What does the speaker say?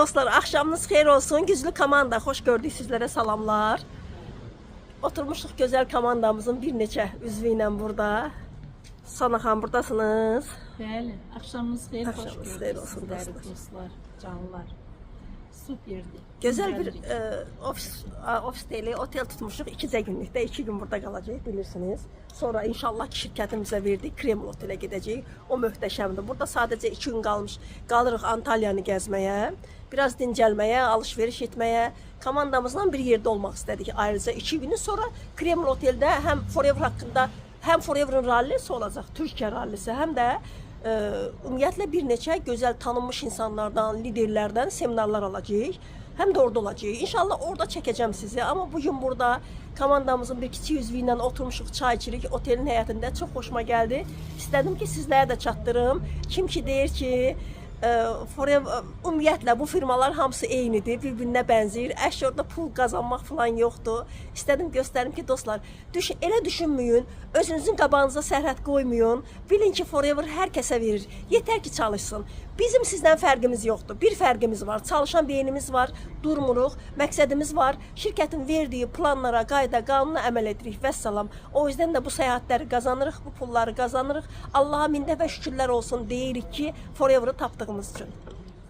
Dostlar, axşamınız xeyir olsun. Güclü komanda, xoş gördük sizlərə, salamlar. Oturmuşuq gözəl komandamızın bir neçə üzvü ilə burada. Sana xanım, buradasınız. Bəli, axşamınız xeyir, xoş Axşamınız gördük xeyir olsun sizləri dostlar. dostlar, canlar. Superdir. Gözəl bir Dincəlirik. ofis, ofis deyil, otel tutmuşuq 2 günlükdə, 2 gün burada qalacağıq, bilirsiniz. Sonra inşallah ki, şirkətin bizə verdiyi Kreml otelə gedəcəyik. O möhtəşəmdir. Burada sadəcə 2 gün qalmış, qalırıq Antalyanı gəzməyə, biraz dincəlməyə, alış-veriş etməyə, komandamızla bir yerdə olmaq istədik. Ayrıca 2 günün sonra Kreml oteldə həm Forever haqqında, həm Forever'ın rallisi olacaq, Türkiyə rallisi, həm də ümumiyyətlə bir neçə gözəl tanınmış insanlardan, liderlərdən seminarlar alacağıq. Həm də orada olacağıq. İnşallah orada çəkəcəm sizi. Amma bu gün burada komandamızın bir kiçik üzvü ilə oturmuşuq, çay içirik otelin həyətində. Çox xoşuma gəldi. İstədim ki, sizlərə də çatdırım. Kim ki deyir ki, Forever ümumiyyətlə bu firmalar hamısı eynidir, bir-birinə bənzəyir. Əş orada pul qazanmaq falan yoxdur. İstədim göstərim ki, dostlar, elə düşünməyin, özünüzün qabağınıza sərhəd qoymayın. Bilin ki, Forever hər kəsə verir. Yetər ki, çalışsın. Bizim sizdən fərqimiz yoxdur. Bir fərqimiz var. Çalışan beynimiz var, durmuruq, məqsədimiz var. Şirkətin verdiyi planlara, qayda, qanuna əməl edirik. Vəssalam. O yüzden də bu səyahətləri qazanırıq, bu pulları qazanırıq. Allaha min dəfə şükürlər olsun deyirik ki, Forever'ı tapdığımız üçün.